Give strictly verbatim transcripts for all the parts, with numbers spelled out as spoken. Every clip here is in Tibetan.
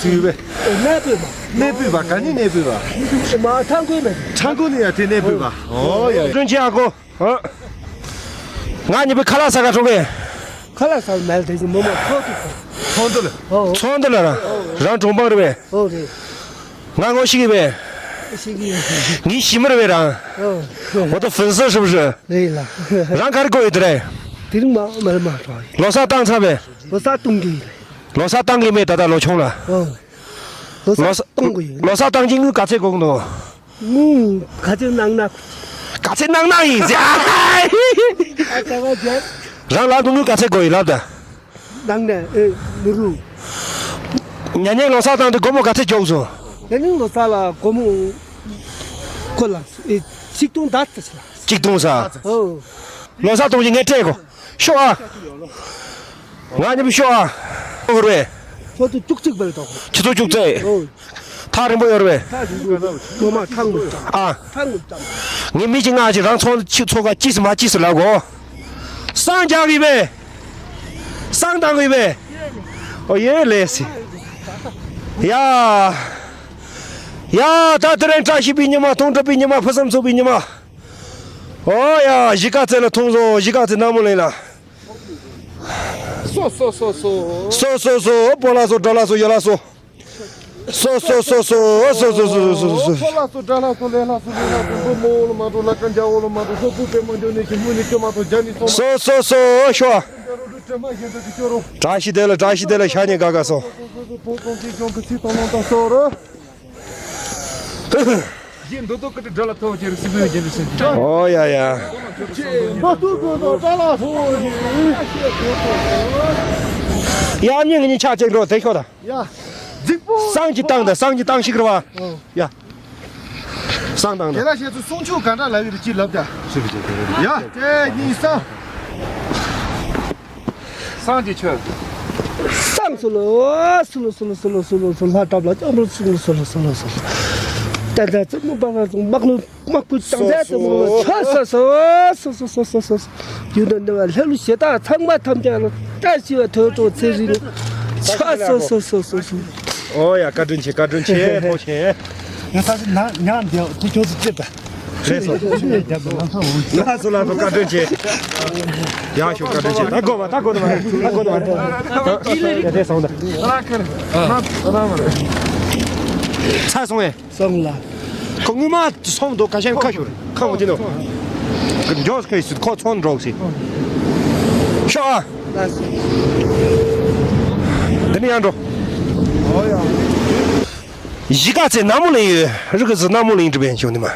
སུས་བས། གནས་སྤོས་པ། གནས་སྤོས་པ། ག་ནས་གནས་སྤོས་པ། མ་ཁྲང་ཀོན་ནས། ཁྲང་ཀོན་ནས་ཡ་དེ་གནས་སྤོས་པ། ཨོ་ཡ། ཀྲུང་ཆེ་ཨ་ཁོ། ཨ། ང་གཉིས་པོ་ཁ་ལག་ཟ་ག་འགྲོ་གི། ཁ་ལག་ཟ་མེད་དེ་ཅི་མོ་མོ་ཚོགས་འདུ། ཚོགས་འདུ་ལ། ཨོ། ཚོགས་འདུ་ལ་ར། རང་གྲོང་པང་རེད་པས། ཨོ་རེད། ང་ངོ་ཤེས་ཀྱི་པས། ཤེས་ཀྱི་ཡོད། ངའི་ཞི་མི་རེད་པས་རང་། ཨོ། 我的粉丝是不是？ རེད་ལ། རང་ག་རེ་དགོས་ཡོད་དེ་རེད། དེ་རིང་མ་མ་མ་རོ། ལོ་གསར་བཏང་ཚར་པས། ལོ་གསར་གཏོང་གི་ཡོད་རེད། ལོ་གསར་བཏང་གི་མེད་ད་ལྟ་ལོ་ཆུང་ལ། ཨོ། ལོ་གསར་གཏོང་གི་ཡོད། ལོ་གསར་བཏང་གི་དངུལ་ག་ཚད་དགོས་འདུག་དངུལ་ག་ཚད་གནང་ན། ག་ཚད་གནང་ན་ཡིན་ཟེར། ཨ་ཙི་བ་ཇེ། རང་ལག་ཏུ་དངུལ་ག་ཚད་དགོས་ཡོད་ལབ་ད། ནང་ནས་ཨེ་མི་རུ། ཉ་ཉེ་ལོ་གསར་བཏང་དུས་སྒོར་མོ་ག་ཚད་འཇོག་སོང་། ཉ་ཉེ་ལོ་གསར་ལ་སྒོར་མོ་ཁོ་ལ་ཨེ་ཆིག་སྟོང་ཟླ་ཚེས་ལ། ཆིག་སྟོང་ས། ཨོ། ལོ་གསར་གཏོང་གི་ངས་སྤྲད་གོ། ཤོག་ཨ། ང་གཉིས་པོ་ཤོག་ཨ། ཧུར་བས། ཁོ་ཚོ་བཅུ་གཅིག་པར་གཏོང་། ཆུ་ཚོད་བཅུ་གཅིག་ཨོ། ཐག་རིང་པོ་ཡོད་རེད་པས། ཐག་རིང་པོ་ཡོད། ངོ་མ་ཐང་པོ་ཐང་། ཨ། ཐང་པོ་ཐང་། ངས་མི་གཅིག་ང་གཅིག་རང་ཚོང་ཆུ་ཚོད་ཀ་གཅིག་སུ་མ་གཅིག་སུ་ལབ་གོ། སང་རྒྱག་གི་པས། སང་བཏང་གི་པས། ཨོ་ཡེ་ལེ་སི། ཡ། ཡ་ད་དེ་རིང་བཀྲ་ཤིས་པའི་ཉི་མ། སྟོང་ཕྲག་པའི་ཉི་མ། ཕུན་སུམ་ཚོགས་པའི་ཉི་མ། ཨོ་ཡ་གཞིས་ཀ་རྩེ་ལ་ཐོང་སོང་། གཞིས་ཀ་རྩེ་སྣང་མོ་གླིང་ལ། སོ་སོ་སོ་སོ། སོ་སོ་སོ། སྤོ་ལགས་སོ། དགྲ་ལགས་སོ། ཡོ་ལགས་སོ། སོ་སོ་སོ་སོ། སོ་སོ་སོ་སོ། སོ་སོ་སོ། སྤོ་ལགས་སོ། དགྲ་ལགས་སོ། ལས་ལགས་སོ། ལས་ལགས་སོ། མགོ་མོ་འོག་ལ་མ་འགྲོ། ལ་ཀ་འཇའ་འོག་ལ་མ་འགྲོ། སོ་སོ་པད་མ་འཇོ་ནས་ཀྱི་མུ་ནས་སྐྱོ་མ་ཐོག་རྒྱ་ནས་སོང་། སོ་སོ་སོ་ཤོ། བཀྲ་ཤིས་བདེ་ལེགས། བཀྲ་ཤིས་བདེ་ལེགས། ཤ་ཉེ་དགའ་དགའ་སོང་། སོ་སོ་སོ། ཐོག་ཐོག་ཅིག་ཅོང་གི་ཚིག་ཐོག་ལོང་ད་སོ་རོ། རྗེས་འདོད་དོ་ཀི་ཏི་དགྲ་ལ་ཐོག་ཅེར་སི་བུ་རྒྱལ་ལུ་སེམས་ཀྱི། ཨོ་ཡ་ཡ། འདོད་དོ་ཀི་ཏི་དགྲ་ལ་ཐོག་ཅེར། ཡ་མྱི་ངི་ཆ་ཅེག་འགྲོ་དེ་ཤོ་ད། ཡ། རྫིག་པོ། སང་གི་བཏང་ད། སང་གི་བཏང་ཤིག་ར་བ། ཡ། སང་བཏང་ད། དེ་ལ་བཤད་ཚུལ་སྲུང་ཆུ་ག་འདྲ་ལབ་ཡོད་ཅི་ལབ་ད། ཡ། དེ་གཉིས་སང་། སངས་རྒྱས་ཆོས། སངས་སུ་ལོ། སུ་ལོ་སུ་ལོ་སུ་ལོ་སུ་ལོ་སུ་ལྷ་གྲབ་ལ་ཅོག་རོ་སུ་ལོ་སུ་ལོ་སུ་ལོ་སུ་ལོ། ཏན་ཏན་ཙི་མོ་པ་ལ་སོང་། དམག་ལོ་དམག་ཀུན་ཏང་ཏན་ཙི་མོ་ལོ་ཆ་ས་སོ་སོ་སོ་སོ་སོ། ཡུལ་དུ་འདི་བ་ལྷ་ཀླུ་ཞེ་སྡང་ཚང་མ་ཐམས་ཅད་ལ་བཀྲ་ཤིས་པ་ཐོས་གྲོགས་ཚེ་རིང་ཆ་སོ་སོ་སོ་སོ་སོ། ཨོ་ཡ་བཀའ་དྲིན་ཆེ། བཀའ་དྲིན་ཆེ། ཐུགས་རྗེ་ཆེ། ང་ས་ཆ་ནང་ཉང་འདི་ཁོ་ཁྱོད་ཚོ་ཅེས་པ། རེད་སོ། ལགས་སོ་ལགས་སོ། བཀའ་དྲིན་ཆེ། ཡག་ཤོག་བཀའ་དྲིན་ཆེ། ད་དགོས་པ། ད་དགོས་ནི་མ་རེད། ད་དགོས་ནི་མ་རེད། ད་དེ་སོང་ད། ཚར་སོང་ངས། སོང་ལ། ཁོ་དངུལ་མ་སོང་འདུག་ཁ་ཤས་ཁ་ཤོར། ཁ་འོ་དེ་ནོ། མགྱོགས་ཁ་ཤས་ཁོ་ཚོང་འགྲོ་ཟེར། ཤོག་ཨ། ལགས་སོ། འདི་ནི་ཡང་འགྲོ། ཨོ་ཡ། གཞིས་ཀ་རྩེ་སྣང་མོ་གླིང་ཡོད། རི་ཁ་ཟི་སྣང་མོ་གླིང་འགྲིམ་པའི་བྱུང་ནི་མ།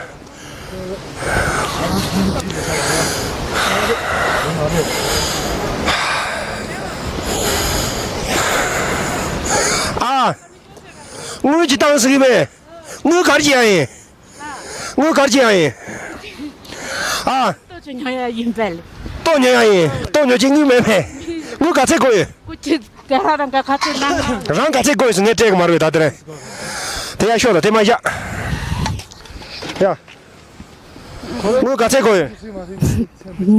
ཨ། དངུལ་གྱི་བཏང་ཟིག་པས། དངུལ་གར་གྱི་ཡང་ཡིན། དངུལ་གར་གྱི་ཡང་ཡིན། ཨ། ལྟོ་ཆུ་ཉོ་ཡ་ཡིན་པས། ལྟོ་ཉོ་ཡ་ཡིན། ལྟོ་ཉོ་གྱི་དངུལ་མེད་པས། དངུལ་ག་ཚད་དགོས་ཡོད། སྐུ་མཁྱེན་དེ་ཧ་རང་ག་ག་ཚད་གནང་། རང་ག་ཚད་དགོས་ཡོད་ཟེར་ངས་སྤྲད་གི་མ་རེད་པས། ད་དེ་རེད། དེ་ཡ་ཤོག་ད། དེ་མ་བཞག་ཡ། དངུལ་ག་ཚད་དགོས་ཡོད།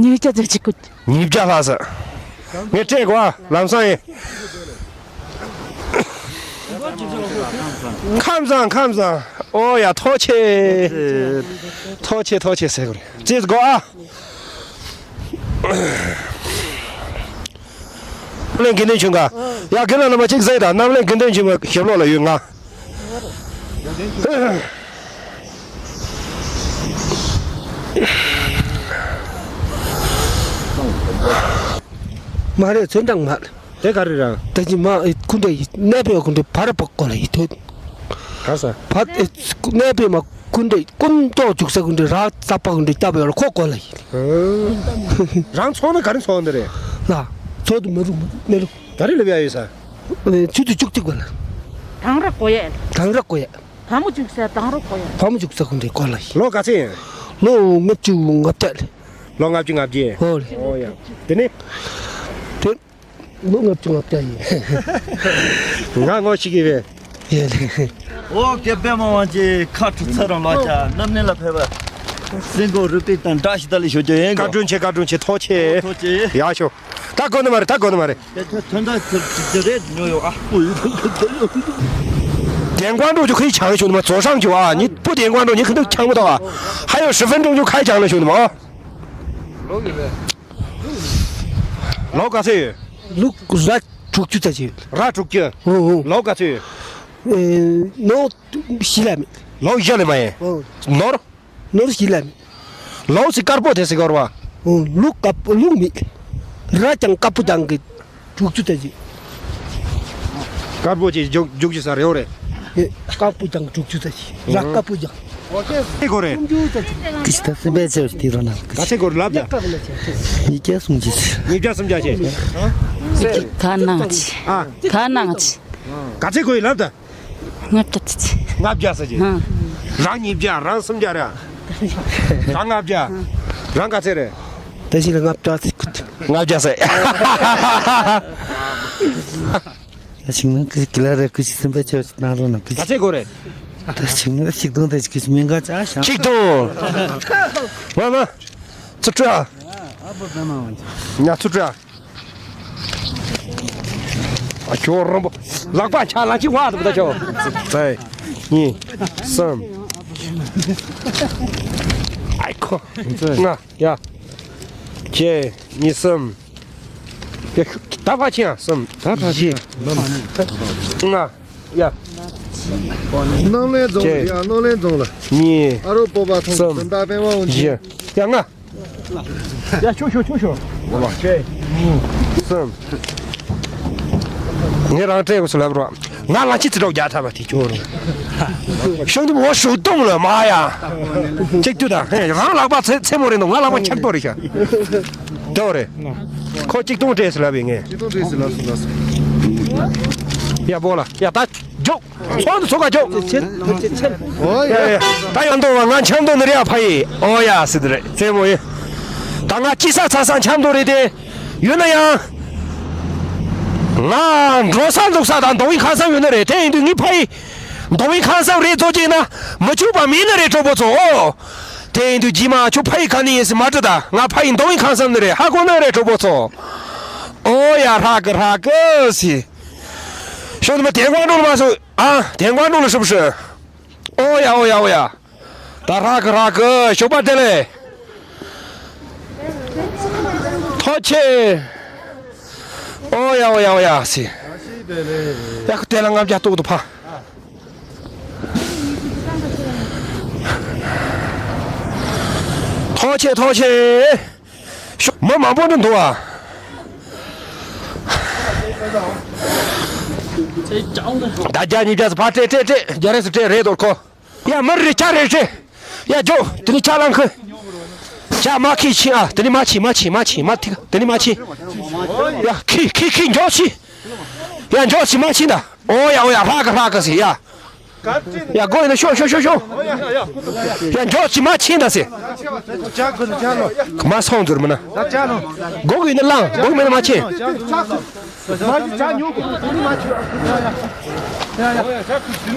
ཉིས་བརྒྱ་ཙམ་ཅིག་དགོས། ཉིས་བརྒྱ་ལྷག་ཟེར། ངས་སྤྲད་གོ་ཨ། ལམ་སང་ཡིན། ཁམས་བཟང་། ཁམས་བཟང་། ཨོ་ཡ་ཐུགས་རྗེ་ཆེ། ཐུགས་རྗེ་ཆེ། ཐུགས་རྗེ་ཆེ་ཟེར་གོ་རེད། ཙིས་གོ་ཨ། གླིང་དགེ་འདུན་ཆོས་འགའ། ཡ་རྒན་ལགས་རྣམ་པ་གཅིག་གཟིགས་དང་། རྣམ་གླིང་དགེ་འདུན་ཆོས་འགའ་ཞབས་ལོགས་ལ་ཡོད་ང་། མ་རེད། ཚོན་མདངས་མ་རེད། དེ་ག་རེ་རང་། ད་ཅི་མ་ཨེ་སྐུ་འདྲ་ཡི་གནས་པའི་སྐུ་འདྲ་བར་པ་ཀོ་ལ་ཡི་ཐོད། ག་ས། བར་ཨེ་གནས་པའི་མ་སྐུ་འདྲ་ཀུན་ཏོག་འཇུག་ས་སྐུ་འདྲ་ར་ཙ་པ་སྐུ་འདྲ་སྐྱབས་ཡོད་ལ་ཁོ་ཀོ་ལ་ཡི། རང་ཚོགས་ན་ག་རེ་ཚོགས་འདི་རེད། ལ། ཚོགས་དུ་མི་རུ་མི་རུ། ག་རེ་ལབ་ཡ་ཡོད་ས། ཆུ་ཚོད་བཅུ་གཅིག་པ་ལ། དང་ར་ཀོ་ཡ། དང་ར་ཀོ་ཡ། བ་མོ་བཅུག་ས་དང་ར་ཀོ་ཡ། བ་མོ་བཅུག་ས་ཀུན་འདྲ་ཀོ་ལ་ཡི། ལོ་ག་ཚད་ཡིན། ལོ་ལྔ་བཅུ་ང་བརྒྱད་ལ། ལོ་ལྔ་བཅུ་ང་བརྒྱད། ཧོ་ལེ། ཨོ་ཡ། དེ་ནི། དེ། ལོ་ལྔ་བཅུ་ང་བརྒྱད་ཡིན། ང་ངོ་ཤེས་ཀྱི་རེད། ཡེ་ལེ། ཨོ་ཀེ་པད་མ་དབང་ཆེན་ཁ་ཁྲུ་ཚ་རང་ལགས་ཀྱང་རྣམ་གླིང་ལ་ཕེབས་པ། སེང་གོ་རུ་པི་དང་བཀྲ་ཤིས་བདེ་ལེགས་ཞུ་རྒྱུ་ཡིན་གོ། བཀའ་དྲིན་ཆེ། བཀའ་དྲིན་ཆེ། ཐུགས་རྗེ་ཆེ། ཐུགས་རྗེ་ཆེ། ཡག་ཤོག་ད་དགོས་ནི་མ་རེད། ད་དགོས་ནི་མ་རེད། དེ་ཐོན་ཐོན་ད་ཚུར་ཅིག་ཅིག་རེད་ཉོ་ཡོང་ཨ། 电光柱就可以抢球的嘛，左上角啊，你不点光柱，你肯定抢不到啊。还有十分钟就开抢了，兄弟们啊。ལོ་ག་ཚོད་ཡོད། ལོ་ར་དྲུག་ཅུ་ཙམ་ཅིག་ར་དྲུག་ཅུ། ཨོ་ཨོ། ལོ་ག་ཚོད་ཡོད། ཨེ། ནོར་བཞི་ལ་མེད། ལོ་བཞི་ལ་མ་ཡིན། ཨོ། ནོར། ནོར་བཞི་ལ་མེད། ལོ་སི་དཀར་པོ་དེ་སི་གོར་བ། ཨོ། ལུག་དཀར་པོ་ལུག་མེད། ར་ཅང་དཀར་པོ་ཅང་གི་དྲུག་ཅུ་ཙམ་ཅིག་དཀར་པོ་ཅིག་རྒྱུག་རྒྱུག་ཅིག་ས་རེའོ་རེད། ཨེ། དཀར་པོ་ཅང་དྲུག་ཅུ་ཙམ་ཅིག་ར་དཀར་པོ་ཅང་། ཨོ་ཁེ། ཁེ་གོ་རེད། སུམ་ཅུ་ཙམ་ཅིག་ཀི་ཤི་ད་སེམས་པའི་ཆེ་བ་དེ་རོ་ན། ག་ཚད་གོ་རེད་ལབ་ད། ཉིས་བརྒྱ་སུམ་ཅུ་ཅིག་ཉིས་བརྒྱ་སུམ་བརྒྱ་ཅིག་ག་ནང་ཅིག་ཨ། ག་ནང་ཅིག་ག་ཚད་གོ་ཡི་ལབ་ད། ལྔ་བརྒྱ་ཙམ་ཅིག་ལྔ་བརྒྱ་ཟེར་གྱི། ཨང་། རང་ཉིས་བརྒྱ། རང་སུམ་བརྒྱ་རེད། རང་ལྔ་བརྒྱ། རང་ག་ཚད་རེད། ད་ཅི་ལ་ལྔ་བརྒྱ་ཟེར་གྱི། ལྔ་བརྒྱ་ཟེར། ད་ཞིང་ནང་གི་གི་ལ་རེ་ཀི་ཤི་སེམས་པ་ཆེ་ནང་རོ་ན་ཀི་ག་ཚད་གོ་རེད། ད་ཞིང་ནང་ཞིག་དང་ད་ཀི་ཤི་མི་འགའ་ཅག་ཤང་ཆིག་སྟོང་། མ་མ། ཚུར་སྤྲོད་ཨ། ཉ་ཚུར་སྤྲོད་ཨ། ཨ་ཁྱོད་རང་པོ། ལག་པ་ཆ་ལ་ཅི་བ་དུ་ད་ཆོ། ཙེ། གཉིས། གསུམ། ཨའི་ཁོ། ལྔ། ཡ། བརྒྱད། གཉིས། གསུམ། ཡ། ད་ཕ་ཆེ་ཡ། གསུམ། ད་ཕ་ཆེ། བཞི། ལྔ། ཡ། རྣམ་གླིང་རྫོང་ལ། ཡ། རྣམ་གླིང་རྫོང་ལ། གཉིས། ཨ་རོ་སྤོབས་པ་ཐོང་གསུམ། ཟིན་ད་པེ་མ་འོང་ཆེ། བཞི། ཡ། ལྔ། ཡ། ཆུ་ཤོ་ཆུ་ཤོ། གསུམ། ངས་རང་སྤྲད་དགོས་སུ་ལབ་རོགས། ང་ལ་ཅི་ཙི་རོགས་རྒྱག་ཐབས་དེ་ཅོ་རོགས། ཤོང་དུ་འོ་ཤུག་གཏོང་ལ་མ་ཡ། གཅིག་ཏུ་དང་། རང་ལག་པ་ཚེ་ཚེ་མོ་རེད་འདུག་ང་ལག་པ་འཁྱག་ཏོ་རེད་ཤག་དོ་རེད། ཁོ་གཅིག་སྟོང་སྤྲད་སུ་ལབ་ཡིན་ངས། གཅིག་སྟོང་སྤྲད་སུ་ལབ་སུ་ལབ་སུ། ཡ་བོ་ལ་ཡ་ད་མགྱོགས། ཚོགས་འདུ་ཚོགས་ཀ་ཅོག་ཨོ་ཡ། ཡ་ཡ། ད་ཡོད་འདུག་བ། ང་འཆམ་འདུག་ནི་རེད་ཨ་ཕ་ཡི། ཨོ་ཡ་ཟེར་དེ་རེད། རྩེད་མོ་ཡིན། ད་ང་སྐྱིད་ས་ཚ་ས་འཆམ་འདུག་རེད་དེ། ཡོད་ན་ཡང་། ང་འགྲོ་ས་འདུག་ས་དང་མདོ་དབུས་ཁམས་གསུམ་ཡོད་ནི་རེད། དེ་ཡིན་དུས་ངའི་ཕ་ཡི། མདོ་དབུས་ཁམས་གསུམ་རེད་ཚོ་ཅིག་ན་མི་ཆུག་པ་མིན་ནི་རེད་གྲོགས་པོ་ཚོ། ཨོ། དེ་ཡིན་དུས་རྗེས་མ་ཁྱོད་ཕ་ཡི་ག་ནས་ཡིན་ཟེར་མ་དྲི་ད། ང་ཕ་ཡི་མདོ་དབུས་ཁམས་གསུམ་ནི་རེད། ཧ་གོ་ནི་རེད་གྲོགས་པོ་ཚོ། ཨོ་ཡ། ཧྲ་གི་ཧྲ་གི་ཟེར། ཤོག་དུ་མ་དེ་དབང་འགྲོ་མ་སོང་། ཨ། དེ་དབང་འགྲོ་ལ་ཧྲིབ་ཧྲི། ཨོ་ཡ་ཨོ་ཡ་ཨོ་ཡ། ད་ཧྲ་གི་ཧྲ་གི། ཞོགས་པ་བདེ་ལེགས། ཐུགས་རྗེ་ཆེ། ཨོ་ཡ་ཨོ་ཡ་ཨོ་ཡ་ཟེར། ཡ་ཁུ་དེ་ལ་ལྔ་བརྒྱ་ཏོག་ཏུ་ཕ། ཐུགས་རྗེ་ཆེ། ཐུགས་རྗེ་ཆེ། ཤོ། མི་མང་པོ་འདུག་ཨ། ད་བརྒྱ་ཉིས་བརྒྱ་ཙམ་ཕར་སྤྲད་སྤྲད་སྤྲད། རྒྱ་རེ་སུ་སྤྲད་རེད་དོ་ཁོ། ཡ་མི་རེ་ཆ་རེ་སྤྲད། ཡ་འཇོག་དེ་ནི་ཆ་ལང་ཁི། ཆ་མ་ཁི་ཕྱིན་ཨ། དེ་ནི་མ་ཕྱིན་མ་ཕྱིན་མ་ཕྱིན་མ་ཐིག་དེ་ནི་མ་ཕྱིན། ཡ་ཁི་ཁི་ཁི་འཇོག་ཕྱིན། ཡ་འཇོག་ཕྱིན་མ་ཕྱིན་ད། ཨོ་ཡ་ཨོ་ཡ། ཧྲ་གི་ཧྲ་གི་ཟེར་ཡ། ཡ་སྒོ་ཡིན་ན་ཤོག་ཤོག་ཤོག་ཤོག་ཡ་འཇོག་ཅི་མ་ཕྱིན་ད་ཟེར། མ་སོང་ཟེར་མི་ན། སྒོ་གི་ཡིན་ན་ལངས། སྒོ་གི་མེད་ན་མ་ཕྱིན།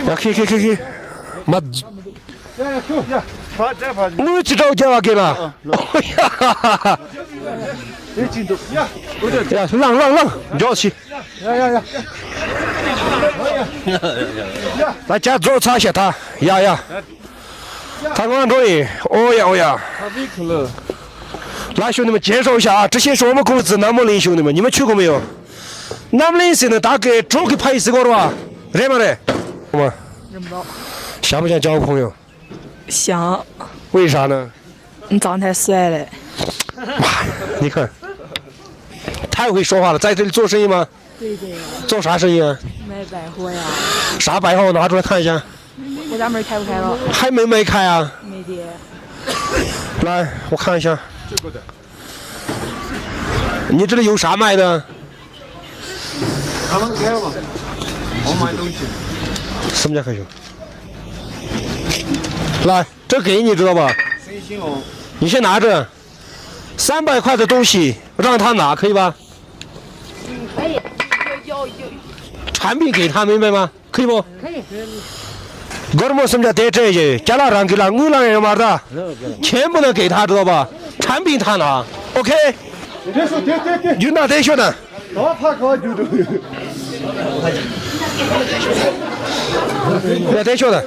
ཡ་ཁེ་ཁེ་ཁེ་ཁེ། མ། དངུལ་ཅི་འདྲ་རྒྱག་གི་ལ། ཡ་ལངས་ལངས་ལངས། འཇོག་ཤི། ཡ་ཡ་ཡ། ད་ཇ་རྫོགས་ཚར་ཤག་ད། ཡ་ཡ། ད་ང་འགྲོ་ཡིན། ཨོ་ཡ་ཨོ་ཡ། ལ་ཤུ་ནི་མ་བྱེད་ཧྲོ་ཤ་ཨ། ཀྲི་ཤེ་ཧྲོ་མ་ཁུང་ཙི་ན་མོ་ལིན་ཤུ་ནི་མ་ཉི་མ་ཆུ་གོ་མི་ཡོ། རྣམ་གླིང་ཟེར་ནི་ད་གི་གྲོགས་ཀྱི་ཕ་ཡི་ཟི་གོ་ར་བ། རེད་མ་རེད། མ། ཞྭ་མོ་ཅང་ཅའོ་ཕོང་ཡོ། ཞང་། 为啥呢？ 你长得帅嘞。 你看，太会说话了，在这里做生意吗？对的呀。做啥生意啊？卖百货呀。啥百货？我拿出来看一下。我家门开不开了？还没没开啊？没的。来，我看一下。你这里有啥卖的？他们开了吗？我买东西。什么叫开学？来，这给你知道吧？你先拿着。 三百块的东西让他拿，可以吧？可以，要要要。产品给他，明白吗？可以不？可以。 སྒོར་མོ་སུམ་བརྒྱ་དེ་སྤྲད་ཡོད། ཅ་ལག་རང་གི་ལ་དངུལ་ལ་ཡོད་མ་རེད། 全部都给他，知道吧？产品他拿，OK？ རྒྱུ་ན་དེ་ཤོད་ན། ད་ཕ་ག་བ་རྒྱུ་འགྲོ། ཡ་དེ་ཤོད་ན།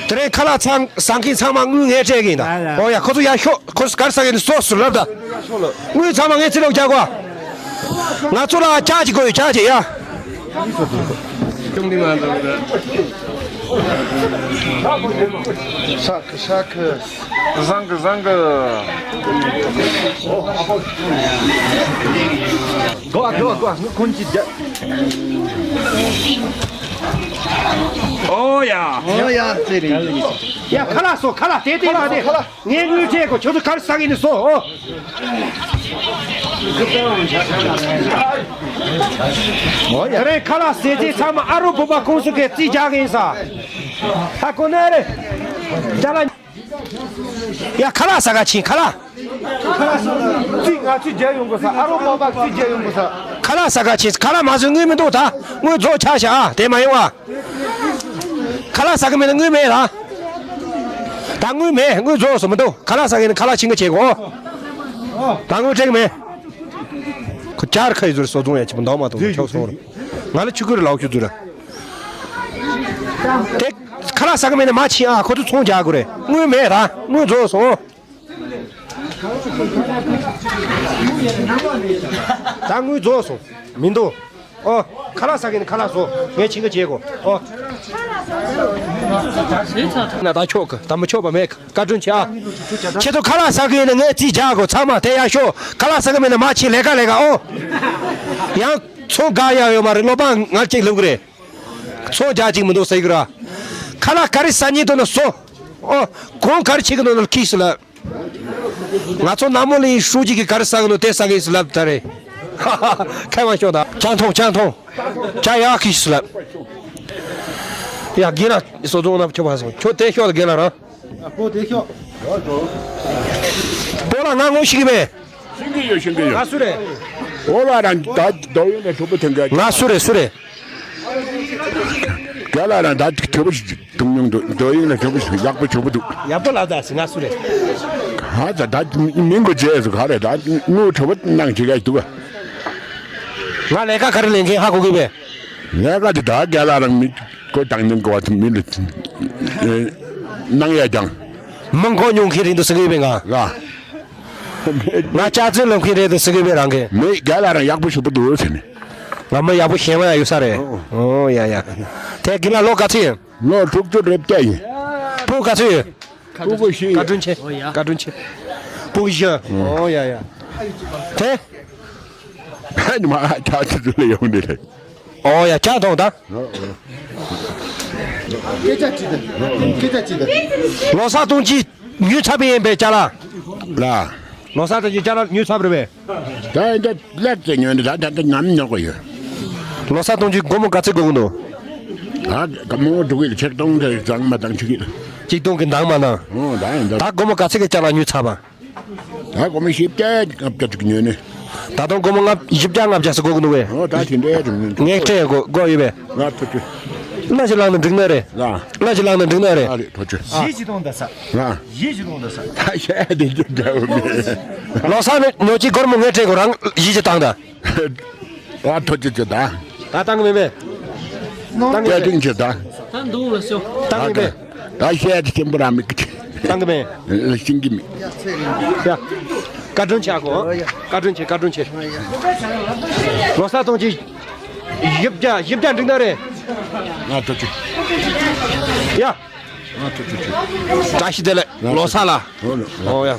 དེ་རིང་ཁ་ལག་ཚང་ཟ་མཁན་ཚང་མ་དངུལ་ངས་སྤྲད་གི་ཡིན་ད། ཨོ་ཡ། ཁོ་ཚོ་ཡར་ཤོག་ཁོ་ཚོ་ག་རེ་ཟ་གི་ཡིན་སོ་སོ་ལབ་ད། དངུལ་ཚང་མ་ངས་རྩིས་ལོག་རྒྱག་གོ། ང་ཚོ་ལ་ལྕགས་ཅིག་དགོས་ཡོད། ལྕགས་ཅིག་ཡ། ཤ་ཁི་ཤ་ཁི། བཟང་གི་བཟང་གི། གོ་གོ་གོ་ཁོན་ཅི་རྒྱ། ཨོ་ཡ། ཨོ་ཡ་ཙེ་རེ། ཡ་ཁ་ལག་སོ་ཁ་ལག་དེ་དེ་མ་དེ། ངས་དངུལ་སྤྲད་གོ། ཁྱོད་ཚོ་ག་རེ་ཟ་གི་ཡིན་སོ། ཨོ། ཨོ་ཡ། དེ་རིང་ཁ་ལག་ཟས་རྗེས་ཚང་མ་ཨ་རོ་བོད་པ་ཁོང་ཚོ་གིས་རྩིས་རྒྱག་གི་ཡིན་ས། ཧ་གོ་ནི་རེད། ད་ལ། ཡ་ཁ་ལག་ཟ་ག་ཕྱིན་ཁ་ལག་ཁ་ལག་ཟ་ན་རྩིས་ང་ཚོས་རྒྱག་ཡོང་དགོས་ས། ཨ་རོ་པ་པ་རྩིས་རྒྱག་ཡོང་དགོས་ས། ཁ་ལག་ཟ་ག་ཕྱིན། ཁ་ལག་མ་ཟོས་དངུལ་མི་འདུག་ད་དངུལ་རྫོགས་ཆགས་ཤག་ཨ་དེ་མ་ཡོང་ཨ། ཁ་ལག་ཟ་གི་མེད་ན་དངུལ་མེད་ལ། ད་དངུལ་མེད། དངུལ་རྫོགས་སོང་མི་འདུག་ཁ་ལག་ཟ་གི་ཡིན་ན་ཁ་ལག་ཕྱིན་གི་བྱེད་དགོས། ད་དངུལ་སྤྲད་གི་མེད། ཁོ་ཅར་ཁ་ཡི་ཟུར་སོ་བཙོང་ཡ་ཆེ་པོ་འདང་མ་ཐོང་ཆོག་སོང་ར། ང་ལ་ཆུ་ཁུར་ལའོ་ཁྱུ་ཟུར་ར། དེ་ཁ་ལག་ཟ་གི་མེད་ན་མ་ཕྱིན་ཨ། ཁོ་ཚོ་ཚོང་རྒྱག་དགོས་རེད། དངུལ་མེད་ད། དངུལ་རྫོགས་སོང་། ད་དངུལ་རྫོགས་སོང་། མི་འདུག་ཨོ། ཁ་ལག་ཟ་གི་ནི་ཁ་ལག་ཟོ། ངས་ཕྱིན་གི་བྱེད་དགོས། ཨོ། ན་ད་ཆོག་གི། ད་མི་ཆོག་པ་མེད་གི། བཀའ་དྲིན་ཆེ་ཨ། ཁྱེད་ཚོ་ཁ་ལག་ཟ་གི་ཡིན་ན་ངས་རྩིས་རྒྱག་དགོས། ཚང་མ་དེ་ཡར་ཤོག་ཁ་ལག་ཟ་གི་མེད་ན་མར་ཕྱིན། ལས་ཀ་ལས་ཀ་ཨོ། ཡང་ཚོང་དགའ་ཡག་ཡོད་མ་རེད། བློ་ཕངས་ངར་གཅིག་ལབ་གི་རེད། ཚོང་རྒྱག་གཅིག་མི་འདུག་ཟེར་གི་ར། ཁ་ལག་ག་རེ་ཟ་སྙིང་འདོད་ན་ཟོ། ཨོ། གོང་ག་རེ་ཆེ་གི་འདུག་ན་ཁིས་ལ། ང་ཚོ་ནང་མོ་ལ་ཡིན་ཧྲུའུ་ཅི་གིས་ག་རེ་ཟ་གི་འདུག་དེ་ཟ་གི་ཡིན་ཟེར་ལབ་ད་རེད། ཧ་ཧ། ཁ་མ་ཤོག་ད། ཅང་ཐོང་ཅང་ཐོང་། ཅ་ཡག་གིས་ཟེར་ལབ། ཡ་རྒན་ལགས་སོ་བཙོང་ན་ཆོག་པ་སོང་། ཁྱོད་དེ་ཤོག་ད་རྒན་ལགས་རང་། ཨ་པོ་དེ་ཤོག་པོ་ལ་ང་ངོ་ཤེས་གི་མེད། ཤེས་གི་ཡོད། ཤེས་གི་ཡོད། ང་སུ་རེད། པོ་ལ་རང་ད་རྡོ་ཡོད་ན་གྲོགས་པོ་ཐོན་ག་ང་སུ་རེད། སུ་རེད། རྒན་ལགས་རང་ད་གྲོགས་པོ་ཞིག་འདུག་མྱོང་འདུག་རྡོ་ཡིན་ན་གྲོགས་པོ་ཞིག་ཡག་པོ་གྲོགས་པོ་འདུག་ཡག་པོ་ལབ་ད་ཟེར། ང་སུ་རེད། ཧ་ད་ད་མིང་གོ་བརྗེད་སོང་། ག་རེ་ད་དངུལ་གྲོགས་པོ་གནང་བྱེད་ག་འདུག་ག་ང་ལས་ཀ་ག་རེ་ལས་མཁན་ཧ་གོ་གི་པས། ལས་ཀ་དེ་ད་རྒན་ལགས་རང་མི་ཀོ་དང་ནང་གོ་བ་དུ་མི་ལ་གནང་ཡ་ཀྱང་། མི་མཁོ་མྱོང་མཁན་རེད་འདུག་ཟེར་གི་པས་ང་། ལ། ང་ལྕགས་རྩེ་ལོག་མཁན་རེད་འདུག་ཟེར་གི་པས་རང་གིས། མི་རྒན་ལགས་རང་ཡག་པོ་ཞུ་པོ་འདུག་ཟེར་ནས། ང་མི་ཡག་པོ་ཞེ་མ་ཡ་ཡོད་ས་རེད། ཨོ། ཨོ་ཡ་ཡ། དེ་རྒན་ལགས་ལོ་ག་ཚོད་ཡིན། ལོ་དྲུག་ཅུ་རེ་བརྒྱད་ཡིན། སྤུ་ག་ཚོད་ཡོད། སྤུ་གུ་བཞི་ཡོད། བཀའ་དྲིན་ཆེ། ཨོ་ཡ། བཀའ་དྲིན་ཆེ། སྤུ་གུ་བཞི། ཨོ་ཡ་ཡ། དེ། ཧ་ནི་མ་ཧ་ཆ་ཆུ་ཚོད་ལ་ཡོང་ནི་རེད། ཨོ་ཡ་ཅག་ཐོང་ད། སྐད་ཆ་ཅི་ད། སྐད་ཆ་ཅི་ད། ལོ་གསར་གཏོང་ཅི་ཉོས་ཚར་བ་ཡིན་པས་ཅ་ལག་ལ། ལོ་གསར་གཏོང་ཅི་ཅ་ལག་ཉོས་ཚར་བ་རེད་པས། ད་ཡིན་ད་ལེགས་ཙེ་ཉོས་ནི་ད་ད་ད་ནམ་ཉོ་གི་ཡོད། ལོ་གསར་གཏོང་ཅི་སྒོར་མོ་ག་ཚོད་དགོས་ཀྱི་འདུག་ད་ག་མོ་འགྲོ་གི་ཆིག་སྟོང་དེ་བཟང་མ་བཏང་ཆོག་གི། ཆིག་སྟོང་གི་འདང་མ་བཏང་། ཨོ་ད་ཡིན་ད། ད་སྒོར་མོ་ག་ཚོད་ཀྱི་ཅ་ལག་ཉོས་ཚར་བ། ད་སྒོར་མོ་བཞི་བརྒྱ་ལྔ་བརྒྱ་ཅིག་ཉོས་ནས། ད་དུང་སྒོར་མོ་ལྔ་བཞི་བརྒྱ་ལྔ་བརྒྱ་ཙམ་དགོས་ཀྱི་འདུག་གས། ཨོ་ད་དེ་འདྲའི་རིང་ངས་སྤྲད་དགོས་དགོས་ཡོད་པས། ང་ཐུགས་རྗེ། སྣ་ཞིག་བླངས་ན་འགྲིག་ནི་རེད། ལ། སྣ་ཞིག་བླངས་ན་འགྲིག་ནི་རེད། ཨ་རེད་ཐུགས་རྗེ། ཨ། གཞི་ཅིག་གཏོང་ད་ས། ལ། གཞི་ཅིག་གཏོང་ད་ས། ད་བཤད་དེ་ཅིག་འདྲ་བོ་མེད། ལོ་གསར་ནས་ཉོ་ཅིག་སྒོར་མོ་ངས་སྤྲད་དགོས། རང་གཞི་ཅིག་བཏང་ད། ཨ་ཐུགས་རྗེ་ཆེ་ད། ད་བཏང་གི་མེད་པས། བཏང་གི་མེད་པས། བཀའ་དྲིན་ཆེ་ད། ད་འདུག་ལ་ཤོག་བཏང་གི་མེད། ད་བཤད་དེ་ཆེན་པོ་རང་མི་གི། བཏང་གི་མེད། ལ་ཤིང་གི་མི། ཡ། བཀའ་དྲིན་ཆེ་གོ། བཀའ་དྲིན་ཆེ། བཀའ་དྲིན་ཆེ། ལོ་གསར་གཏོང་ཅིག་བཞི་བརྒྱ་བཞི་བརྒྱ་འགྲིག་ན་རེད། ང་ཐུགས་རྗེ། ཡ། ང་ཐུགས་རྗེ་ཆེ། བཀྲ་ཤིས་བདེ་ལེགས། ལོ་གསར་ལ། ཨོ་ལོ། ཨོ་ཡ།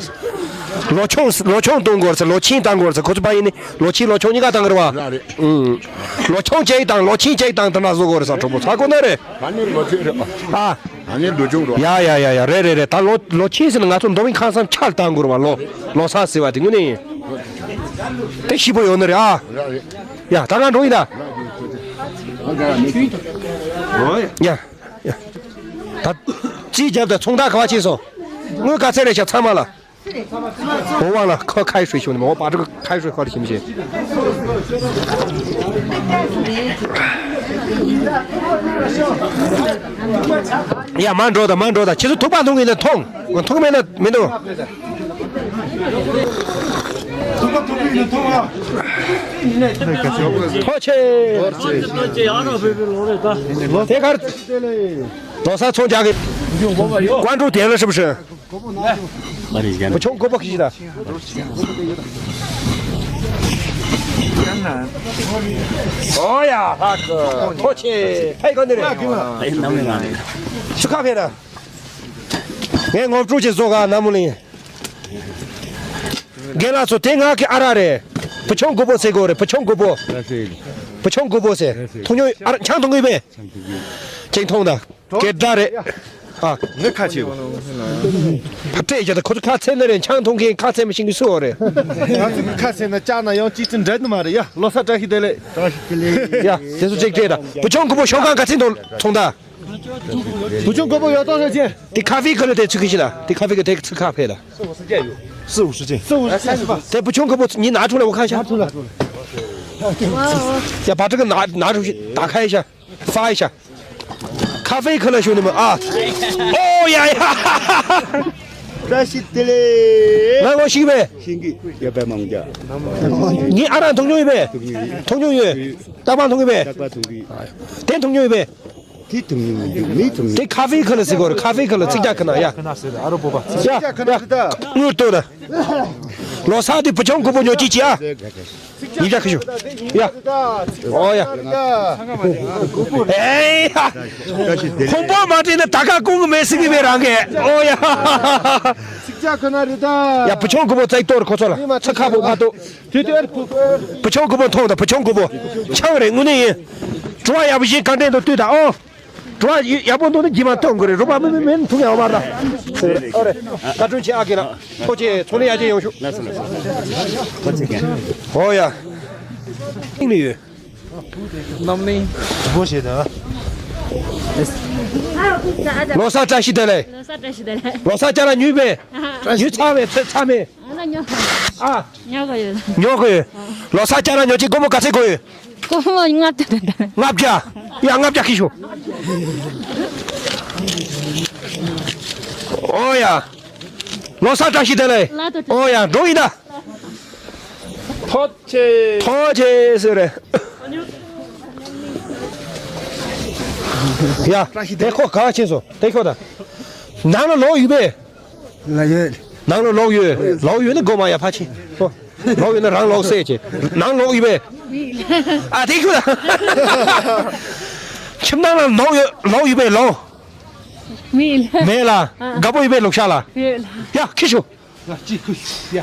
ལོ་ཆུང་ལོ་ཆུང་གཏོང་དགོས་ཟེར། ལོ་ཆེན་བཏང་དགོས་ཟེར། ཁོ་ཚོ་ཕ་ཡིན་ནི་ལོ་ཆེན་ལོ་ཆུང་གཉིས་ཀ་བཏང་གི་རེད་པ། ལ་རེད། ཨུམ། ལོ་ཆུང་གཅིག་དང་ལོ་ཆེན་གཅིག་དང་དེ་འདྲ་བཟོ་དགོས་རེད་ས། གྲོགས་པོ་ཚ་གོ་ན་རེད། ད་ནི་ལོ་ཆེན་རེད་པ། ཨ། ད་ནི་ལོ་ཆུང་རེད། ཡ་ཡ་ཡ་ཡ། རེད་རེད་རེད། ད་ལོ་ལོ་ཆེན་ཟེར་ན་ང་ཚོ་མདོ་དབུས་ཁམས་གསུམ་ཆར་བཏང་དགོས་རེད་པ། ལོ་ལོ་གསར་ཟེར་བ་དེ་དངོས་གནས་ཡིན། དེ་ཞིབ་པོ་ཡོད་ནི་རེད་ཨ། ཡ་ད་ང་འགྲོ་ཡིན་ད། ཡ། ཡ། ད་རྩིས་རྒྱབ་ད། ཚོང་རྟགས་ག་པར་ཕྱིན་སོང་། དངུལ་ག་ཚད་རེད་ཤག་ཚང་མ་ལ། འོ་དབང་ལ་ཁོ་ཁ་ཧྲུའེ་ཞུ་ནི་མོ་པ་ཀྲུ་ཁ་ཧྲུའེ་ཁོ་ཞིམ་ཞེ། ཡ་མ་འགྲོ་ད་མ་འགྲོ་ད། ཁྱེད་ཚོ་ཐུག་པ་འཐུང་གི་ན་འཐུང་། འཐུང་མེད་ན་མི་འདུག་ཐུགས་ཆེ། དེ་གར། ལོ་གསར་ཚོང་རྒྱག་གི། ཀོན་ཀྲུའུ་དེ་ལ་是不是། 不穷国宝去的。哦呀，大哥，多谢，太感动了。哎，那没哪里。去咖啡的。哎，我们出去做个那么哩。རྒན་ལགས་ཚོ་དེ་ང་གི་ཨ་རག་རེད། བུ་ཆུང་རྒོད་པོ་ཟེར་གོ་རེད། བུ་ཆུང་རྒོད་པོ། བུ་ཆུང་རྒོད་པོ་ཟེར། འཐུང་མྱོང་ཨ་རག་ཆང་འཐུང་གི་མེད། ཅིག་འཐུང་ད། སྐད་སྒྲ་རེད། ཨ། ངས་ཁ་ཕྱེ་བ། ཕ་སྤྲད་བྱས་ད་ཁོ་ཚོ་ཁ་ཚེ་ན་རེད། ཆང་འཐུང་མཁན་ཁ་ཚེ་མི་ཤེས་གི་སུ་འོ་རེད། ང་ཚོ་གི་ཁ་ཚེ་ན་ལྕགས་ན་ཡང་གཅིག་ཙམ་འདྲ་ནི་མ་རེད་ཡ། ལོ་གསར་བཀྲ་ཤིས་བདེ་ལེགས། བཀྲ་ཤིས་བདེ་ལེགས། ཡ་དེ་ཚོ་ཅིག་སྤྲད་ད། བུ་ཆུང་རྒོད་པོ་ཞོགས་ཀ་ག་ཚོད་འཐུང་ད། བུ་ཆུང་རྒོད་པོ་ཡོད་དོ་རེད་ཅེ། དེ་ཁ་ཧྥེ་ཁ་ལ་དེ་ཚུགས་ཀྱི་ཤི་ད། དེ་ཁ་ཧྥེ་གི་དེ་ཚུགས་ཁ་ཕེ་ད། 四五十斤。 四五十斤是吧？ དེ་བུ་ཆུང་རྒོད་པོ་你拿出来我看一下。 拿出来。 ཡ་把这个拿拿出去打开一下。 发一下。咖啡可乐兄弟们啊。哦呀呀。 བཀྲ་ཤིས་བདེ་ལེགས། ང་ངོ་ཤེས་པས། ཤེས་ཀྱི་ཡོད་པས་མང་ཇ། ངའི་ཨ་རག་འཐུང་མྱོང་ཡོད་པས། འཐུང་མྱོང་ཡོད། རྟག་པར་འཐུང་གི་པས། རྟག་པར་འཐུང་གི། དེ་འཐུང་མྱོང་ཡོད་པས། དེ་འཐུང་མྱོང་མི་འདུག་མི་འཐུང་མྱོང་། དེ་ཁ་ཧྥེ་ཁ་ལ་ཟེར་གོ་རེད། ཁ་ཧྥེ་ཁ་ལ་ཚིག་རྒྱག་ཁ་ན་ཡ། ཡ་ཡ། དངུལ་ལྟོས་ན། ལོ་གསར་དེ་བུ་ཆུང་རྒོད་པོ་ཉོ་ཅིག་ཅིག་ཨ། ཡིན་ཀྱང་ཁི་ཤོ། ཡ། ཨོ་ཡ། ཨེ་ཡ། ཁོང་པོ་མ་དྲན་ན་ད་ག་ཀུང་གི་མེད་ཟེར་གི་མེད་རང་གི། ཨོ་ཡ། ཚིག་ཅག་ཁོ་ན་རེད་ད། ཡ་བུ་ཆུང་རྒོད་པོ་བཙལ་གཏོར་ཁོ་ཚོ་ལ་ཚ་ཁ་པོ་མ་གཏོགས། བུ་ཆུང་རྒོད་པོ་མཐོང་དང་བུ་ཆུང་རྒོད་པོ། ཆང་རེད་དངོས་གནས་ཡིན། བྲོ་བ་ཡག་པོ་ཞིག་གང་དྲན་དུ་ལྟོས་དང་ཨོ། བྲོ་བ་ཡག་པོ་འདུག་ན་ཇི་མ་གཏོང་དགོས་རེད། རོགས་པ་མི་མི་མིན་ཐུག་ཡག་མ་རེད། ཨོ་རེད། བཀའ་དྲིན་ཆེ་ཨ་རྒན་ལགས། ཐུགས་རྗེ་ཆེ། ཚོང་ལས་ཡར་རྒྱས་ཡོང་ཤོག་ལགས་སོ་ལགས་སོ། ཐུགས་རྗེ་ཆེ། ཨོ་ཡ། ཨིན་ལི་ཡོད། རྣམ་གླིང་སྦོ་ཞེས་དང་། ལོ་གསར་བཀྲ་ཤིས་བདེ་ལེགས། ལོ་གསར་བཀྲ་ཤིས་བདེ་ལེགས། ལོ་གསར་ཅ་ལག་ཉོས་པས། ཉོས་ཚར་བས་ཚར་མེད། ཨ་ན་ཉོ། ཨ། ཉོ་གི་ཡོད། ཉོ་གི་ཡོད། ལོ་གསར་ཅ་ལག་ཉོ་ཅིག་སྒོར་མོ་ག་ཚད་དགོས་ཡོད། སྒོར་མོ་ལྔ་བརྒྱ་དང་ལྡན། ལྔ་བརྒྱ། ཡ་ལྔ་བརྒྱ་ཁྱེར་ཤོག་ཨོ་ཡ། ལོ་གསར་བཀྲ་ཤིས་བདེ་ལེགས། ལགས་སོ། ཨོ་ཡ་འགྲོ་ཡིན་ད། ཐོག་ཆེ། ཐོག་ཆེ་ཟེར་རེད། ཡ་དེ་ཁོ་ག་བ་ཕྱིན་སོང་དེ་ཁོ་ད། ནང་ལ་ལོག་ཡོད་པས། ལ་ཡོད། ནང་ལ་ལོག་ཡོད། ལོག་ཡོད་ན་སྒོ་མ་ཡ་ཕ་ཆེ། ལོག་ཡོད་ན་རང་ལོག་སེ་ཆེ། ནང་ལོག་ཡོད་པས། ཨ་དེ་ཁྱོད་ལ། ཁྱིམ་ནང་ལ་ལོག་ཡོད་ལོག་ཡོད་པས་ལོག་མེད་ལ། མེད་ལ། དགའ་པོ་ཡོད་པས་ལོག་ཤག་ལ། ཡོད་ལ། ཡ་ཁྱི་ཤོག་ཡ་ཅི་ཁུ་ཡ།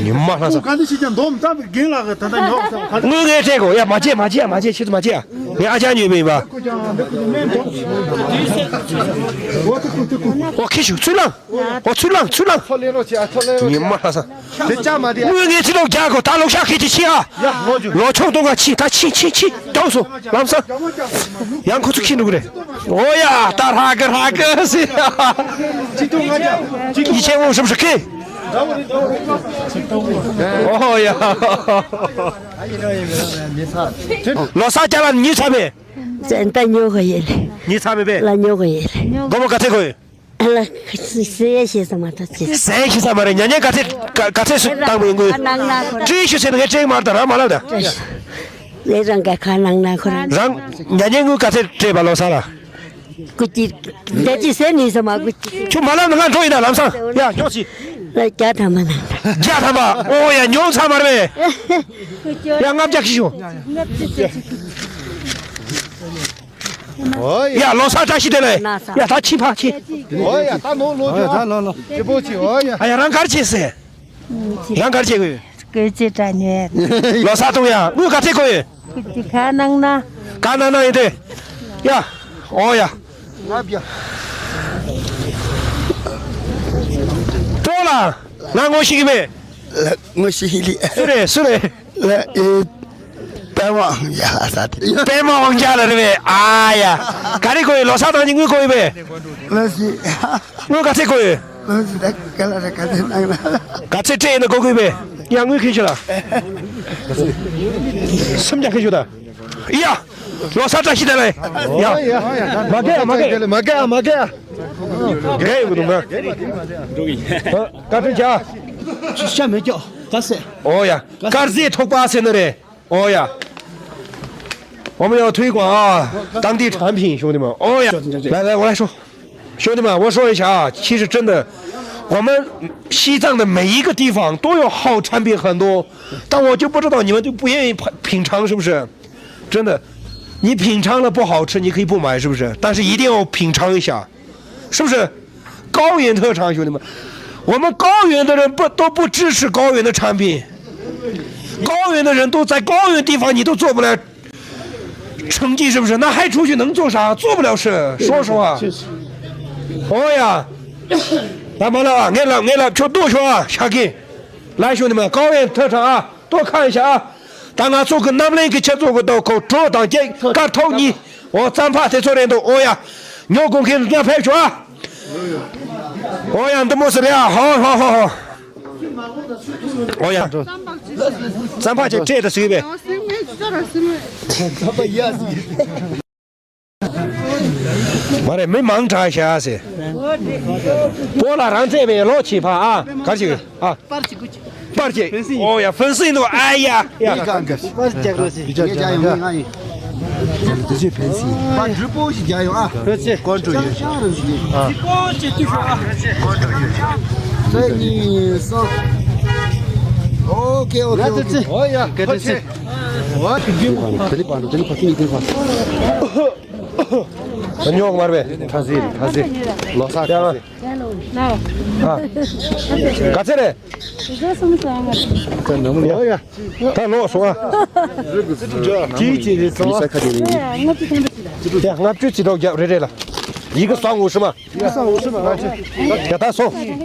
ཉི་མ་ལྷ་ས། ཁོ་ག་འདི་ཞིག་ཀྱང་འདོམ་ཙམ་གྱི་རྒན་ལགས་ཀྱི་ད་ལྟ་ཉོག་ཙམ་ག་དངུལ་ངས་སྤྲད་གོ། ཡ་མ་བྱེད་མ་བྱེད་མ་བྱེད། ཁྱེད་ཚོ་མ་བྱེད་ཨ། ངས་ཨ་ཅག་ཉོས་པ་ཡིན་པ། ཨོ་ཁྱི་ཤུག་ཚུར་ལངས། ཨོ་ཚུར་ལངས་ཚུར་ལངས། ཉི་མ་ལྷ་ས། དེ་ཅག་མ་དེ། དངུལ་ངས་ཚིག་ལོག་རྒྱག་གོ། ད་ལོག་ཤག་ཁྱེད་ཀྱི་ཕྱི་ཨ། ལོ་ཆུང་གཏོང་ག་ཕྱི་ད་ཕྱི་ཕྱི་ཕྱི་དོགས་སོ་ལམ་སང་། ཡང་ཁོ་ཚོ་ཁྱི་འགྲོ་གི་རེད། ཨོ་ཡ་ད་ཧྲ་གི་ཧྲ་གི་ཟེར། ཡིད་ཆེས་འོང་ཧྲུབ་ཧྲུབ་ཁི། ཨོ་ཡ། ལོ་གསར་ཅ་ལག་ཉོས་ཚར་བས། ད་ཉོ་གི་ཡོད་ལེ། ཉོས་ཚར་མེད་པས། ལ་ཉོ་གི་ཡོད་ལེ། སྒོར་མོ་ག་ཚད་དགོས་ཡོད། ལ་ཟས་ཤེས་ས་མ་ཐག་ཅི། ཟས་ཤེས་ས་མ་རེད། ཉ་ཉན་ག་ཚད་ག་ག་ཚད་སུ་བཏང་མི་ཡོང་གི། ནང་ན་ཁོ་རང་། སྤྲེལ་ཤུ་ཟེར་ན་ངས་སྤྲེལ་མ་རེད་ད་རང་མ་ལབ་ད། ལས་རང་ག་ཁ་ནང་ན་ཁོ་རང་། རང་ཉ་ཉན་དངུལ་ག་ཚད་སྤྲད་པ་ལོ་གསར་ལ། ཀུ་ཅི། འདི་ཅི་ཟེར་ནི་ཟེར་མ་ཀུ་ཅི། ཁྱོད་མ་ལབ་ན་ང་འགྲོ་ཡིན་ད་ལམ་སང་། ཡ་ཉོ་ཅི། ལ་བརྒྱ་ཐམ་པ་ན། བརྒྱ་ཐམ་པ། ཨོ་ཡ་ཉོ་ཚར་མ་རེད་པས། ཡ་ལྔ་བརྒྱ་ཁྱི་ཤོག་ཨོ་ཡ། ཡ་ལོ་གསར་བཀྲ་ཤིས་བདེ་ལེགས། ཡ་ད་ཕྱིན་ཕ་ཕྱིན། ཨོ་ཡ་ད་ནོ་ལོ་ཨོ་ཡ་ད་ལོ་ལོ། ཅི་པོ་ཅི་ཨོ་ཡ། ཨ་ཡ་རང་གར་ཕྱིན་ཟེར། རང་གར་ཕྱིན་གི། ཀུ་ཅི་དྲ་ཉེ། ལོ་གསར་གཏོང་ཡ་དངུལ་ག་ཚད་དགོས་ཡོད། ཀུ་ཅི་ཁ་ནང་ན། ཁ་ནང་ན་ཡིན་ཏེ། ཡ། ཨོ་ཡ། ང་བྱ། ཏོ་ལ། ང་ངོ་ཤེས་གི་མེད། ལ་ངོ་ཤེས་ལི། སུ་རེད་སུ་རེད། ལ་ཨེ། པད་མ་དབང་རྒྱལ་ལ་ས་དེ། པད་མ་དབང་རྒྱལ་ལ་རེད་པས། ཨ་ཡ། ག་རེ་དགོས་ཡོད། ལོ་གསར་གཏོང་གི་དངུལ་དགོས་ཡོད་པས། ལ་སི། དངུལ་ག་ཚད་དགོས་ཡོད། ལ་སི་ད་ག་ལ་རེ་ག་ཚད་གནང་ན། ག་ཚད་སྤྲད་ཡིན་ན་དགོས་དགོས་པས། ཡ་དངུལ་ཁྱེར་ཤོག་ད། སུམ་བརྒྱ་ཁྱེར་ཤོག་ད། ཡ། ལོ་གསར་བཀྲ་ཤིས་བདེ་ལེགས། ཡ། མ་རྒས་ཡ་མ་རྒས། མ་རྒས་ཡ་མ་རྒས་ཡ། རྒས་ཡོད་གི་འདུག་ག་བཀའ་དྲིན་ཆེ། ཤ་མེད་ཀྱོ། དཀར་ཟས། 哦呀，དཀར་ཟས་ཐོག་པ་ཟེར་ནི་རེད། 哦呀，我们要推广啊，当地产品，兄弟们。哦呀，来来，我来说，兄弟们，我说一下啊，其实真的，我们西藏的每一个地方都有好产品很多，但我就不知道你们就不愿意品尝，是不是？真的，你品尝了不好吃，你可以不买，是不是？但是一定要品尝一下。 是不是？高原特产，兄弟们，我们高原的人不都不支持高原的产品？高原的人都在高原地方，你都做不了成绩，是不是？那还出去能做啥？做不了事，说实话。哦呀，来，马老啊，俺来，俺来，全都说啊，下去。来，兄弟们，高原特产啊，多看一下啊。 ད་ང་ཚོ་གི་རྣམ་གླིང་གི་ཁྱེད་ཚོ་གི་ད་ཁོ་གྲོ་དང་སྐྱེ་དཀར་ཐོག་གཉིས། འོ་རྩམ་ཕག་དེ་ཚོ་རེད་འདུག་འོ་ཡ། ཉོ་དགོས་མཁན་ཡར་ཕེབས་ཤོག་ཨ། འོ་ཡ། འདི་མོ་ཟེར་ཡ། ཧོ་ཧོ་ཧོ་ཧོ། འོ་ཡ། རྩམ་ཕག་ཅིག་སྤྲད་དང་ཟེར་བས། མ་རེད། མི་མང་དྲགས་ཤག་ཟེར། པོ་ལ་རང་བཙན་མེད་ལོག་ཕྱིན་ཕ་ཨ། གར་ཞིག་ཨ། པར་ཅིག་ཨོ་ཡ། ཧྥན་སི་འདུག་ཨ་ཡ་ཡ། པར་ཅིག་ཡོད། ང་ཡིན། དེ་ཚོས་ཧྥན་སི། པར་འབྲུ་པོ་ཞིག་རྒྱག་ཡོང་ཨ། ཧྥན་སི་ཀོན་ཀྲོ་ཡོད་ཤག་ཨ། ཀོན་ཀྲོ་ཡོད་ཤག་གཉིས་གསུམ། ཨོ་ཁེ་ཨོ་ཁེ་ཨོ་ཁེ། ཨོ་ཡ། ཧྥན་སི། ཨོ། དེ་ནི་པར་འགྲོ། དེ་ནི་པར་ཅིག་ཡིན། དེ་ནི་པར། ཉོག་མར་བས། ཐ་ཟི་ཐ་ཟི། ལོ་སར་ཐ་ཟི། ཨ། ག་ཚད་རེད། ད་ལོག་སོང་ཨ། ཅིའི་ཅིའི་རེད་སོང་ཨ། ལྔ་བཅུ་ཙི་ཏོག་རྒྱབ་རེ་རེ་ལ། ཡི་གེ་སང་འུ་ཧྲི་མ། ཡི་གེ་སང་འུ་ཧྲི་མ། ཡ་ད་སོང་། ཡ་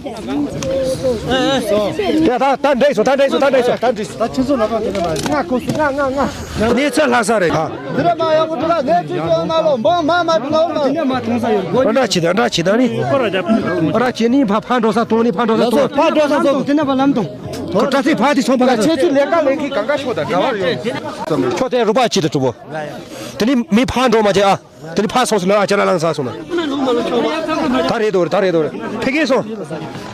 ད་ད་འདྲེས་སོང་། ད་འདྲེས་སོང་། ད་འདྲེས་སོང་། ད་འདྲེས་སོང་། ད་ཁྱེད་ཚོ་ལ་ཁ་དེ་ནས་མ་ཡ། ང་ཁོ་སུ་ང་ང་ང་། གནས་ཚུལ་ལྷག་ས་རེད་ཨ། འདི་ར་མ་ཡག་པོ་འདུག་ལ། གནས་ཚུལ་ཡོད་ན་ལོ་འབངས་མ་མ་འདུག་ལ་འོ་ལ། འདི་ནས་མ་མཐོང་ས་ཡོད། འདྲ་ཅི་ད་འདྲ་ཅི་ད་ནི། འདྲ་ཅི་ནི་ཕ་ཕ་འགྲོ་ས་གཏོང་ནི། ཕ་འགྲོ་ས་གཏོང་། ཕ་འགྲོ་ས་གཏོང་། དེ་ནས་ཕ་ལམ་གཏོང་། ཁོ་དྲ་ཚིགས་ཕ་དེ་སོང་པ་ལ། ཁྱེད་ཚོས་ལས་ཀ་ལས་མཁན་གང་ག་ཤོག་དང་ག་བར་ཡོད། ཁྱོད་དེ་རུ་པ་ཅི་ད་གྲུ་བོ། དེ་ནི་མི་ཕ་འགྲོ་མ་བྱེད་ཨ། དེ་ནི་ཕ་སོང་ཟེར་ལ་ཨ་ཅག་ལ་ལངས་ས་སོང་ན། ད་རེད་དོ་རེད། ད་རེད་དོ་རེད། ཕ་གི་སོང་།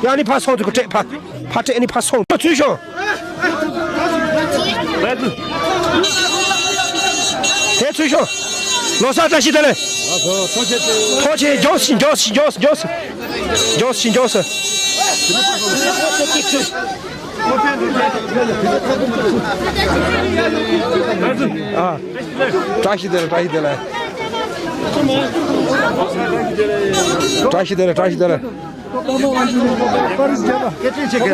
ཡང་ནི་ཕ་སོང་ཚུལ་གོ་སྤྲད་ཕ། ཕ་སྤྲད་ནི་ཕ་སོང་། ཚུལ་ཤོག་དེ་ཚུལ་ཤོག་ལོ་གསར་བཀྲ་ཤིས་བདེ་ལེགས། ཐོག་ཆེན་མགྱོགས་ཤིག་མགྱོགས་ཤིག་མགྱོགས་ཤིག་མགྱོགས་ཤིག་མགྱོགས་ཤིག་མགྱོགས་ཤིག་ཨ། བཀྲ་ཤིས་བདེ་ལེགས། བཀྲ་ཤིས་བདེ་ལེགས། བཀྲ་ཤིས་བདེ་ལེགས། བཀྲ་ཤིས་བདེ་ལེགས།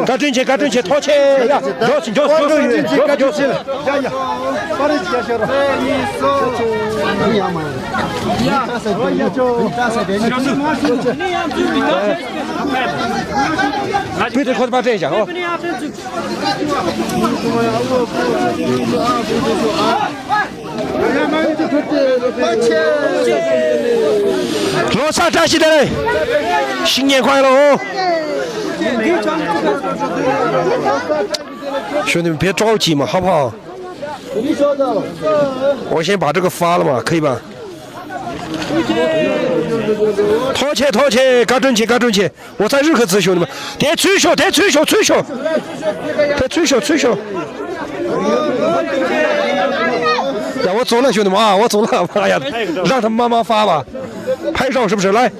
བཀའ་དྲིན་ཆེ། བཀའ་དྲིན་ཆེ། ཐོག་ཆེ་ཡ། མགྱོགས་སུ་མགྱོགས་སུ་མགྱོགས་སུ་མགྱོགས་སུ། བུ་དེ་ཁོ་ཚོ་ཕར་སྤྲད་བཞག་ཨོ། ལོ་གསར་བཀྲ་ཤིས་བདེ་ལེགས། ཤིང་ཉེ་ཁོ་ཡ་ལོ། ཞུ་ནི་བེ་ཀྲོའུ་ཅི་མ་ཧ་བ། 我先把这个发了嘛，可以吧？ ཐོག་ཆེ། ཐོག་ཆེ། བཀའ་དྲིན་ཆེ། བཀའ་དྲིན་ཆེ། 我在日克词兄弟们。 དེ་ཚུར་ཤོག་དེ་ཚུར་ཤོག་ཚུར་ཤོག་དེ་ཚུར་ཤོག་ཚུར་ཤོག་ཡ། 我走了，兄弟们啊，我走了。妈呀，让他们慢慢发吧。拍照是不是？来。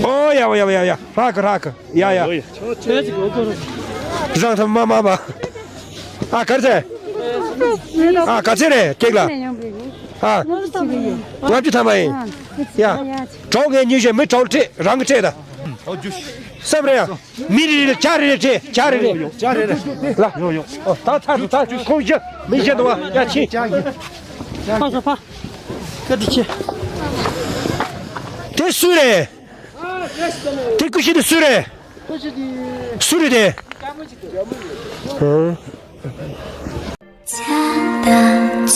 哦呀，哦呀，哦呀，哦呀，那个，那个，呀呀。让他们慢慢吧。 ཨ། ག་ཚད། ཨ། ག་ཚད་རེད། ཀེག་ལ། ཨ། ལྔ་བཅུ་ཐམ་པ་ཡིན། ཡ། གྲོགས་ངས་ཉོས་བཞག་མི་གྲོགས་སྤྲད། རང་གི་སྤྲད་ད། སེམས་རེད་ཡ། མི་རེ་རེ་ཇ་རེ་རེ་སྤྲད། ཇ་རེ་རེ། ཇ་རེ་རེ། ལ། ཡོ་ཡོ། ཨོ། ད་ཚར་འདུག་ད་ཁོང་བཞི་མི་བཞི་འདུག་བ། ཡ་ཕྱིན། ཕ་ས་ཕ། ཀ་ཏི་ཆེ། དེ་སུ་རེད། དེ་ཀུ་ཤི་དེ་སུ་རེད། སུ་རེད་དེ། ཨང་།